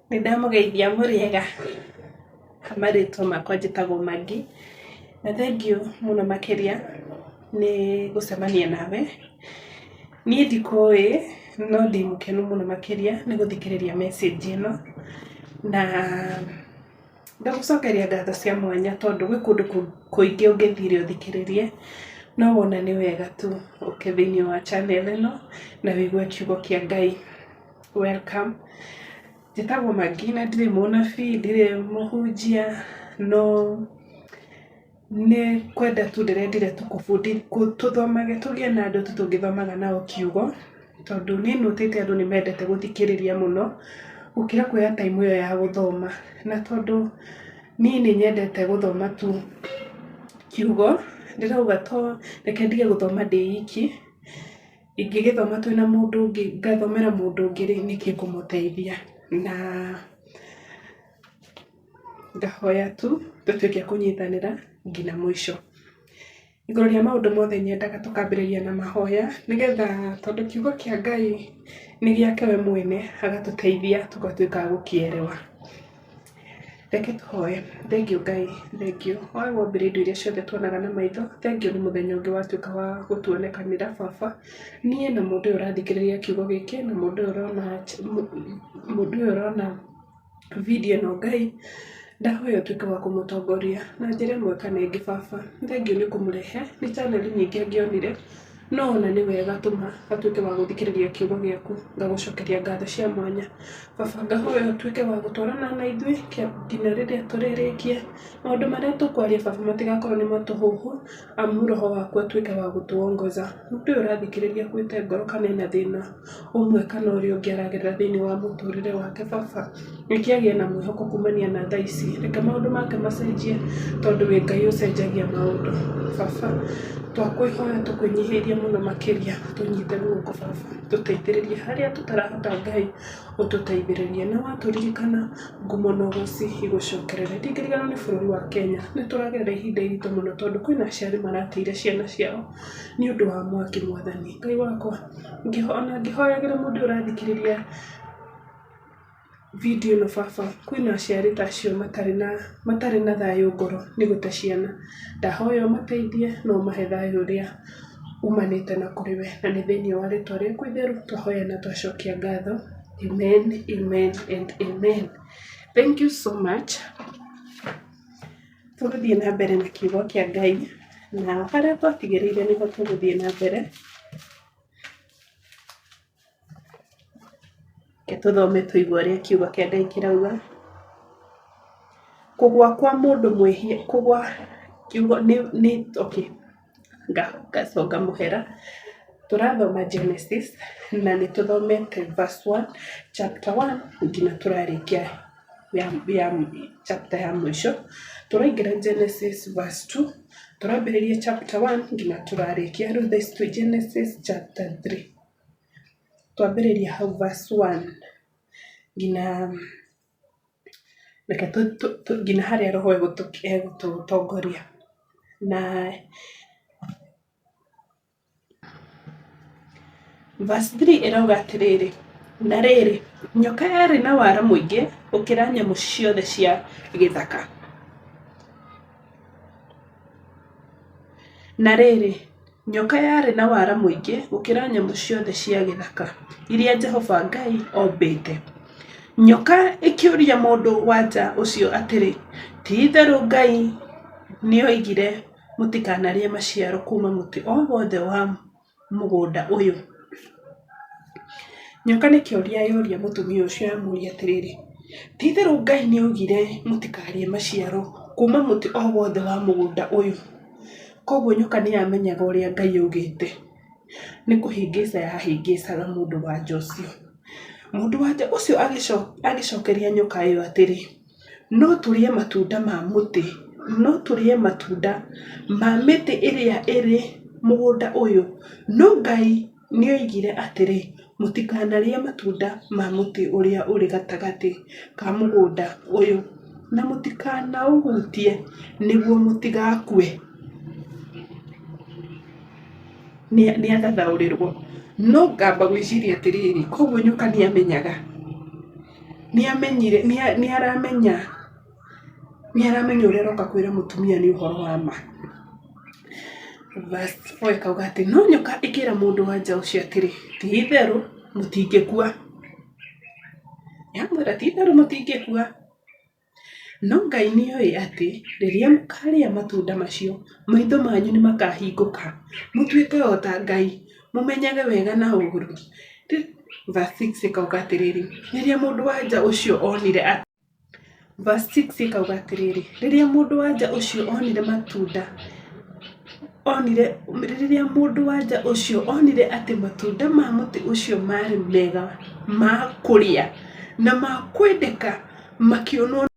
Nĩ ndamũgeithia mũrĩega? Marĩtwa makwa njĩtagwo Maggie, na thengiũ mũno makĩria nĩ gũcemania nawe. Niĩ ndikũĩ no ndĩ mũkenu mũno makĩria nĩ gũthikĩrĩria message ĩno, na ngagũcokeria ngatho cia mwanya tondũ gwĩ kũndũ kũingĩ ũngĩthire ũthikĩrĩrie, no wona nĩ wega tu ũke thĩiniĩ wa channel ĩno na wĩigue kiugo kĩa Ngai. Welcome. Njĩtagwo Maggie na ndirĩ mũnabii, ndirĩ mũhunjia, no nĩ kwenda tu ndĩrendire tũthomage tũgĩe na andũ tu tũngĩthomaga nao kiugo, tondũ niĩ notĩte andũ nĩ mendete gũthikĩrĩria mũno, gũkĩra kuoya time ĩyo ya gũthoma. Na tondũ niĩ nĩ nyendete gũthoma tu kiugo, ndĩrauga to reke ndige gũthoma ndĩ iki. Ingĩgĩthoma twĩna mũndũ ũngĩ, ngathomera mũndũ ũngĩ rĩ, nĩkĩ kũmũteithia na ngahoya tu tũtuĩke a kũnyitanĩra nginya mũico. Igũrũ rĩa maũndũ mothe nyendaga tũkambĩrĩria na mahoya nĩgetha tondũ kiugo kĩa Ngai nĩ gĩake we mwene agatũteithia tũgatuĩka a gũkĩerewa. Reke tũhoe. Thengiũ Ngai, thengiũ. Wee wombire indo iria ciothe tuonaga na maitho, thengiũ nĩ mũthenya ũngĩ watuĩka wa gũtuonekanĩra baba. Niĩ na mũndũ ũyũ ũrathikĩrĩria kiugo gĩkĩ, na mũndũ ũyũ ũrona mũndũ ũyũ ũrona video ĩno Ngai, ndahoya ũtuĩke wa kũmũtongoria na njĩra ĩmwe kana ĩngĩ baba. Thengiũ nĩ kũmũrehe, nĩ channel nyingĩ angĩonire, no ona nĩ wega tũma atuĩke wa gũthikĩrĩria kiugo gĩaku. Ngagũcokeria ngatho cia mwanya. Baba ngahoya ũtuĩke wa gũtwarana na ithuĩ nginya rĩrĩa tũrĩrĩkia. Maũndũ marĩa tũkwaria baba matigakorwo nĩ matũhũhũ, amu roho waku atuĩke wa gũtũongoza. Mũndũ ũyũ ũrathikĩrĩria akuĩte ngoro kana ena thĩna ũmwe kana ũrĩa ũngĩ aragerera thĩinĩ wa mũtũrĩre wake baba, reke agĩe na mwĩhoko kumania na thaa ici. Reke maũndũ make macenjie tondũ wĩ Ngai ũcenjagia maũndũ. Baba twakwĩhoya tũkwĩnyihĩirie mũno makĩria tũnyite guoko baba, tũteithĩrĩrie harĩa tũtarahota Ngai ũtũteithĩrĩrie. Na watũririkana ngumo na ũgoci igũcokerere. Ndingĩriganĩrwo nĩ bũrũri wa Kenya, nĩ tũragerera ihinda iritũ mũno tondũ kwĩna aciari marateire ciana ciao nĩ ũndũ wa mwaki mwathani. Ngai wakwa, ona ngĩhoyagĩra mũndũ ũyũ ũrathikĩrĩria video ĩno baba, kwĩna aciari ta acio matarĩ na matarĩ na thayũ ngoro nĩ gũte ciana. Ndahoya ũmateithie na ũmahe thayũ ũrĩa umanĩte na kũrĩ we, na nĩ thĩinĩ wa rĩtwa rĩaku itheru twahoya na twacokia ngatho. Amen, amen and amen. Thank you so much. Tũgũthiĩ na mbere na kiugo kĩa Ngai na harĩa twatigĩrĩire nĩho tũgũthiĩ na mbere. Reke tũthome tũigue ũrĩa kiugo kĩa Ngai kĩrauga. Kũgũa kwa mũndũ mwĩhia, kũgũa kiugo nĩ nĩ okay ngacoka mũhera. Tũrathoma Genesis na nĩ tũthomete verse 1, chapter 1 nginya tũrarĩkia ya, ya chapter ya mũico. Tũraingĩra Genesis verse 2, tũrambĩrĩria chapter 1 nginya tũrarĩkia. Rĩu thaa ici twĩ Genesis chapter 3. Twambĩrĩria hau verse 1 nginya reke nginya harĩa roho egũtũtongoria. Na verse 3 ĩrauga atĩrĩrĩ, na rĩrĩ, nyoka yarĩ na wara mũingĩ gũkĩra nyamũ ciothe cia gĩthaka. Na rĩrĩ, nyoka yarĩ na wara mũingĩ gũkĩra nyamũ ciothe cia gĩthaka iria Jehova Ngai ombĩte. Nyoka ĩkĩũria mũndũ-wa-nja ũcio atĩrĩ, Ti-itherũ Ngai nĩoigire mũtikanarĩe maciaro kuuma mũtĩ o wothe wa mũgũnda ũyũ? Nyoka nĩ kĩũria yoria mũtumia ũcio yamũria atĩrĩrĩ, ti itherũ Ngai nĩ augire mũtikarĩe maciaro kuma mũtĩ o wothe wa mũgũnda ũyũ? Koguo nyoka nĩ yamenyaga ũrĩa Ngai augĩte, nĩ kũhĩngĩca yahĩngĩcaga mũndũ wa nja ũcio. Mũndũ wa nja ũcio agĩcokeria nyoka ĩyo atĩrĩ, no tũrĩe matunda ma mũtĩ, no tũrĩe matunda ma mĩtĩ ĩrĩa ĩrĩ mũgũnda ũyũ, no Ngai nĩoigire atĩrĩ, 'Mũtikanarĩe matunda ma mũtĩ ũrĩa ũrĩ gatagatĩ ka mũgũnda ũyũ, na mũtikanaũhutie, nĩguo mũtigakue.' Nĩathathaũrĩrwo. No ngamba gwĩciria atĩrĩrĩ, koguo nyoka nĩamenyaga. Nĩamenyire, nĩaramenya, nĩaramenya ũrĩa aroka kwĩra mũtumia nĩ ũhoro wa ma. Verse 4 ĩkauga atĩ no nyoka ĩkĩra mũndũ wa nja ũcio atĩrĩ, ti itherũ mũtingĩkua. Yamwĩra ti itherũ mũtingĩkua. No Ngai nĩoĩ atĩ rĩrĩa mũkaarĩa matunda macio, maitho manyu nĩmakahingũka, mũtuĩke o ta Ngai, mũmenyage wega na ũũru. Verse 6 ĩkauga atĩrĩrĩ, rĩrĩa mũndũ-wa-nja ũcio onire atĩ Verse 6 ĩkauga atĩrĩrĩ, rĩrĩa mũndũ-wa-nja ũcio onire matunda onire rĩrĩa mũndũ-wa-nja ũcio onire atĩ matunda ma mũtĩ ũcio maarĩ mega ma kũrĩa na ma kwendeka makĩonwo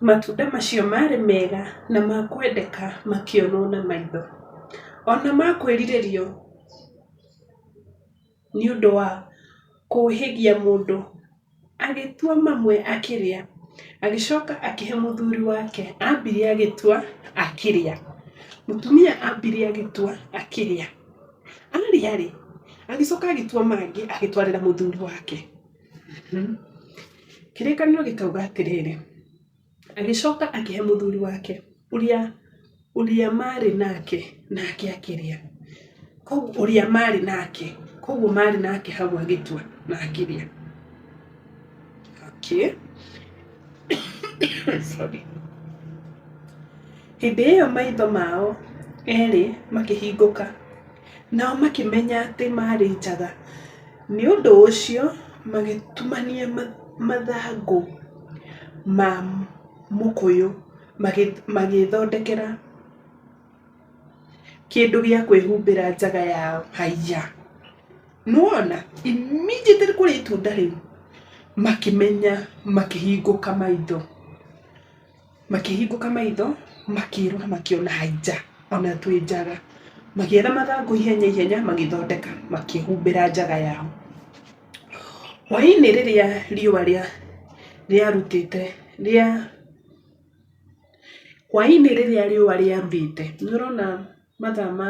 matunda macio maarĩ mega na ma kwendeka makĩonwo na maitho, o na ma kwĩrirĩrio nĩ ũndũ wa kũũhĩgia mũndũ, agĩtua mamwe akĩrĩa, agĩcoka akĩhe mũthuri wake, ambire agĩtua akĩrĩa. Mũtumia ambire agĩtua akĩrĩa. Arĩa-rĩ, agĩcoka agĩtua mangĩ agĩtwarĩra mũthuri wake. Kĩrĩkanĩro gĩkauga atĩrĩrĩ, agĩcoka akĩhe mũthuri wake ũrĩa ũrĩa maarĩ nake, nake akĩrĩa. Koguo ũrĩa maarĩ nake, koguo maarĩ nake hau agĩtua na akĩrĩa. Okay. Sorry. Hĩndĩ ĩyo maitho mao erĩ makĩhingũka, nao makĩmenya atĩ maarĩ njaga. Nĩ ũndũ ũcio magĩtumania mathangũ ma mũkũyũ magĩĩthondekera kĩndũ gĩa kwĩhumbĩra njaga yao. Haiya! Nĩ wona? Immediately kũrĩa itunda rĩu, makĩmenya, makĩhingũka maitho. Makĩhingũka maitho, makĩrora makĩona haiya, ona twĩ njaga. Magĩetha mathangũ ihenya ihenya magĩthondeka, makĩhumbĩra njaga yao. Hwainĩ rĩrĩa riũa rĩarutĩte, hwainĩ rĩrĩa riũa rĩarurĩte, nĩ ũrona mathaa ma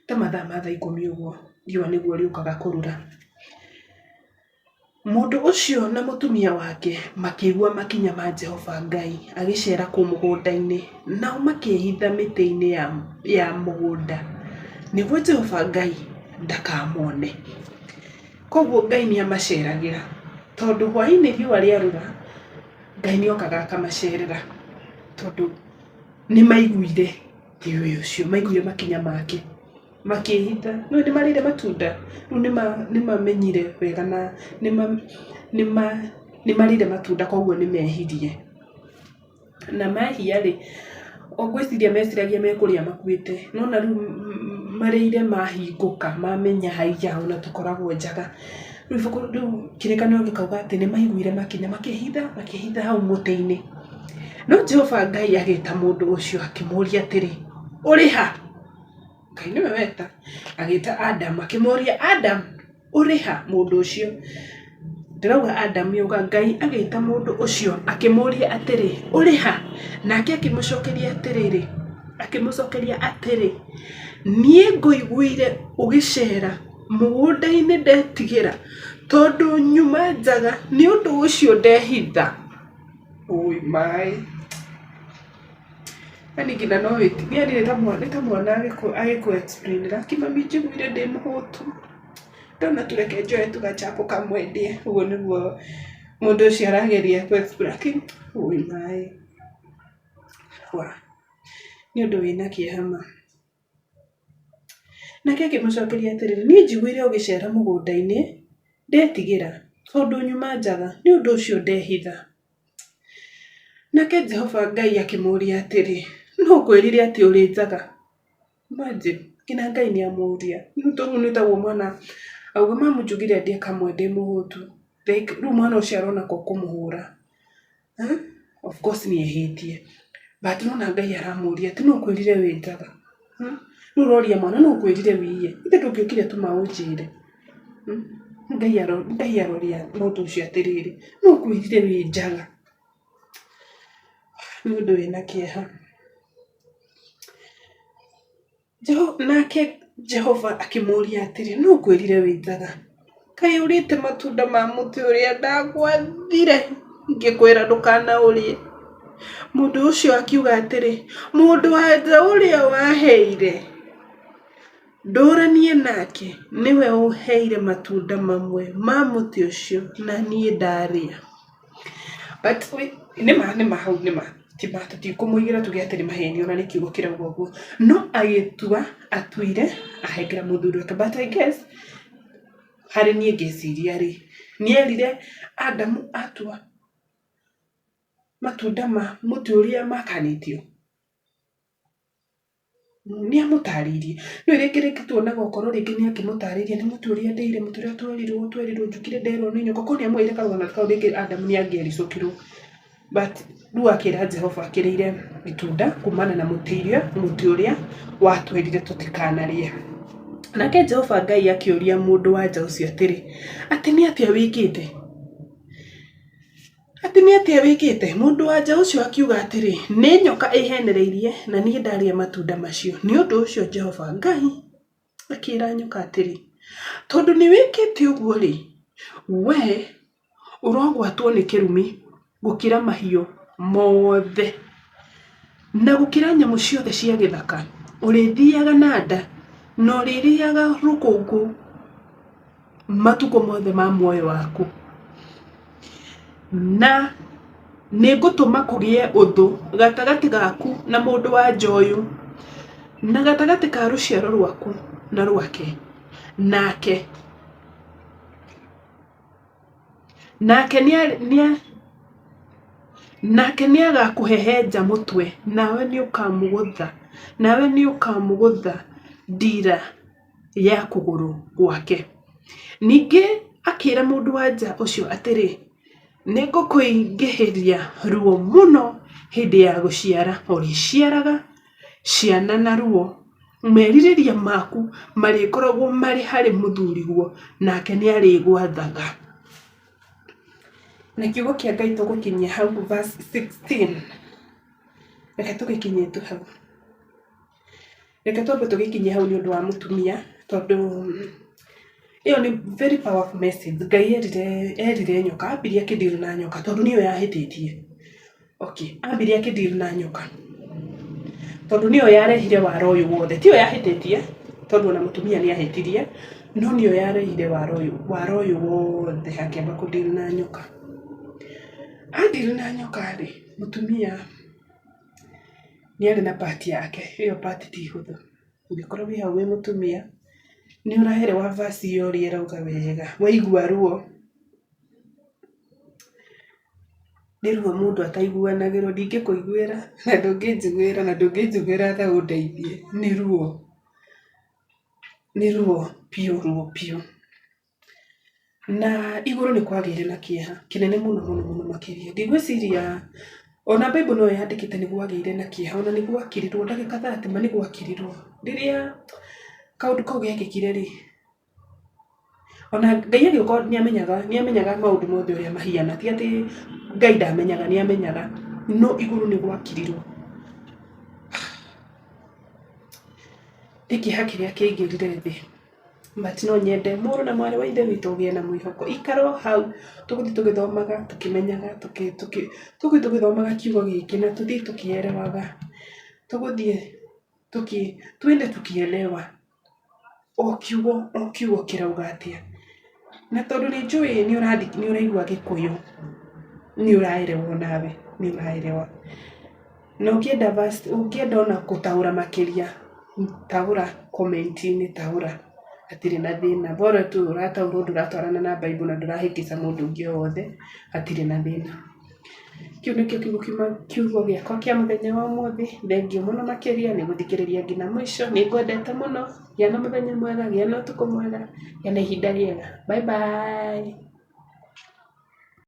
ta mathaa ma thaa ikũmi ũguo, riũa nĩguo rĩũkaga kũrura. Mũndũ ũcio na mũtumia wake makĩigua makinya ma Jehova Ngai agĩceera kũu mũgũnda-inĩ, nao makĩĩhitha mĩtĩ-inĩ ya mũgũnda nĩguo Jehova Ngai ndakamone. Kwoguo Ngai nĩ amaceragĩra, tondũ hwaĩ-inĩ riũa rĩarũra, Ngai nĩ okaga akamacerera, tondũ nĩ maiguire ũcio, maiguire makinya make. Makĩĩhitha. Nĩũĩ nĩ marĩire matunda? Rĩu nĩ mamenyire wega na nĩ marĩire matunda koguo nĩ mehirie. Na mehia rĩ, ngwĩciria meciragia mekũrĩa makuĩte, nĩ wona rĩu marĩire mahingũka mamenya haiya ona tũkoragwo njaga. Rĩu ibuku rĩu kĩrĩkanĩro gĩkauga atĩ nĩ maiguire makinya makĩĩhitha makĩĩhitha hau mũtĩ-inĩ. No Jehova Ngai agĩta mũndũ ũcio akĩmũũria atĩrĩ, ũrĩ ha? Ngai nĩwe weta, agĩta Adamu akĩmũria Adamu ũrĩ ha? Mũndũ ũcio, ndĩrauga Adamu yauga Ngai agĩta mũndũ ũcio akĩmũria atĩrĩ, ũrĩ ha? Nake akĩmũcokeria atĩrĩrĩ, akĩmũcokeria atĩrĩ, niĩ ngũiguire ũgĩcera mũgũnda-inĩ ndetigĩra tondũ nyuma njaga nĩ ũndũ ũcio ndehitha. Ũi maĩ. Yaani nginya no wĩtigĩre, yaani nĩ ta mwana agĩkũ explain ĩra, aki mami njiguire ndĩ mũhũtu, ndona tu reke njoe tu gachapo kamwe ndĩe, ũguo nĩguo mũndũ ũcio arageria kũ explain, aki ũi maĩ, nĩ ũndũ wĩna kĩeha ma. Nake akĩmũcokeria atĩrĩ, Niĩ njiguire ũgĩceera mũgũnda-inĩ, ndetigĩra, tondũ nyuma njaga, nĩ ũndũ ũcio ndehitha. Nake Jehova Ngai akĩmũũria atĩrĩ, Nũũ ũkwĩrire atĩ ũrĩ njaga? Imagine, nginya Ngai nĩ amũũria. Rĩu nĩ taguo mwana auga, mamu njugire ndĩe kamwe ndĩ mũhũtu. Like rĩu mwana ũcio arona ko kũmũhũra. Of course nĩ ehĩtie. But nĩwona Ngai aramũria atĩ nũũ ũkwĩrire wĩ njaga? Rĩu ũroria mwana nũũ ũkwĩrire wĩiye? Githĩ ndũngĩokire tu ma ũnjĩre? Ngai aroria mũndũ ũcio atĩrĩrĩ, nũũ ũkwĩrire wĩ njaga? Nĩ ũndũ wĩna kĩeha. Nake Jehova akĩmũũria atĩrĩ, nũũ ũkwĩrire wĩ njaga? Kaĩ ũrĩte matunda ma mũtĩ ũrĩa ndagwathire ngĩkwĩra ndũkanaũrĩe? Mũndũ ũcio akiuga atĩrĩ, Mũndũ-wa-nja ũrĩa waheire ndũranie nake nĩwe ũheire matunda mamwe ma mũtĩ ũcio na niĩ ndarĩa. But nĩma nĩma hau nĩma ti ma tũtikũmũigĩra tuge atĩ nĩ maheni ona nĩ kiugo kĩrauga ũguo. No agĩtua atuire ahengera mũthuri wake but I guess harĩ niĩ ngĩciria rĩ, nĩerire Adamu atua matunda ma mũtĩ ũrĩa makanĩtio. Nĩ amũtarĩirie. Nĩ ũĩ rĩngĩ rĩngĩ tuonaga okorwo rĩngĩ nĩ akĩmũtarĩirie nĩ mũtĩ ũrĩa ndĩire, mũtĩ ũrĩa twerirwo twerirwo njũkire nderwo nĩ nyoka. Korwo nĩ amwĩrire karũgano kau rĩngĩ Adamu nĩ angĩericũkirwo. But rĩu akĩra Jehova akĩrĩire itunda kumana na mũtĩ iria mũtĩ ũrĩa watwĩrire tũtikanarĩe. Nake Jehova Ngai akĩũria mũndũ wa nja ũcio atĩrĩ, atĩ nĩ atĩa wĩkĩte? Atĩ nĩ atĩa wĩkĩte? Mũndũ-wa-nja ũcio akiuga atĩrĩ, Nĩ nyoka ĩĩhenereirie, na niĩ ndarĩa matunda macio. Nĩ ũndũ ũcio Jehova Ngai akĩĩra nyoka atĩrĩ, Tondũ nĩ wĩkĩte ũguo-rĩ, wee ũrogwatwo nĩ kĩrumi gũkĩra mahiũ mothe na gũkĩra nyamũ ciothe cia gĩthaka. Ũrĩthiaga na nda na ũrĩrĩaga rũkũngũ matukũ mothe ma muoyo waku. Na nĩ ngũtũma kũgĩe ũthũ gatagatĩ gaku na mũndũ-wa-nja ũyũ, na gatagatĩ ka rũciaro rwaku na rwake, nake nake nake nĩagakũhehenja mũtwe, nawe nĩũkamũgũtha nawe nĩũkamũgũtha ndiira ya kũgũrũ gwake. Ningĩ akĩĩra mũndũ-wa-nja ũcio atĩrĩ, Nĩngũkũingĩhĩria ruo mũno hĩndĩ ya gũciara, ũrĩciaraga ciana na ruo, merirĩria maku marĩkoragwo marĩ harĩ mũthuriguo, nake nĩarĩgwathaga. Na kiugo kĩa Ngai tũgũkinyia hau verse 16. Reke tũgĩkinyie tu hau. Reke twambe tũgĩkinyie hau nĩ ũndũ wa mũtumia tondũ ĩyo nĩ very powerful message. Ngai erire erire nyoka, ambirie akĩ deal na nyoka tondũ nĩyo yahĩtĩtie. Okay, ambirie akĩ deal na nyoka tondũ nĩyo yarehire wara ũyũ wothe. Tiyo yahĩtĩtie tondũ ona mũtumia nĩ ahĩtirie, no nĩyo yarehire wara ũyũ wara ũyũ wothe akĩamba kũ deal na nyoka. A deal na nyoka rĩ, mũtumia nĩ arĩ na part yake, ĩyo part ti hũthũ. Ũngĩkorwo wĩ hau wĩ mũtumia, nĩ ũraerewa verse ĩyo ũrĩa ĩrauga wega, waigua ruo, nĩ ruo mũndũ ataiguanagĩrwo, ndingĩkũiguĩra na ndũngĩnjiguĩra na ndũngĩnjiguĩra tha ũndeithie, nĩ ruo, nĩ ruo biũ ruo biũ. Na igũrũ nĩ kwagĩire na kĩeha kĩnene mũno mũno mũno makĩria. Ndigwĩciria ona Bible no yandĩkĩte nĩ gwagĩire na kĩeha, ona nĩ gwakirirwo ndagĩka 30 ma nĩ gwakirirwo. Rĩrĩa kaũndũ kau gekĩkire rĩ, ona Ngai agĩũka nĩ amenyaga, nĩ amenyaga maũndũ mothe ũrĩa mahiana, ti atĩ Ngai ndamenyaga, nĩ amenyaga, no igũrũ nĩ gwakirirwo. Nĩ kĩeha kĩrĩa kĩaingĩrire thĩ. But no nyende mũrũ na mwarĩ wa ithe witũ ũgĩe na mwĩhoko. Ikara o hau, tũgũthiĩ tũgĩthomaga, tũkĩmenyaga, tũgũthiĩ tũgĩthomaga kiugo gĩkĩ na tũthiĩ tũkĩerewaga. Tũgũthiĩ twende tukielewa o kiugo o kiugo kĩrauga atĩa. Na tondũ nĩ njũĩ nĩ ũraigua gĩkũyũ, nĩ ũraerewa onawe, nĩ ũraerewa. Na ũngĩenda verse, ũngĩenda ona gũtaũra makĩria, taũra comment -inĩ taũra hatirĩ na thĩna. Bora tu ũrataũra ũndũ ũratwarana na Bible na ndũrahĩngĩca mũndũ ũngĩ o wothe, hatirĩ na thĩna. Kĩu nĩkĩo kiugo gĩakwa kĩa mũthenya wa ũmũthĩ. Thengiũ mũno makĩria nĩ gũthikĩrĩria nginya mũico. Nĩ ngwendete mũno. Gĩa na mũthenya mwega, gĩa na ũtukũ mwega, gĩa na ihinda rĩega. Bye bye.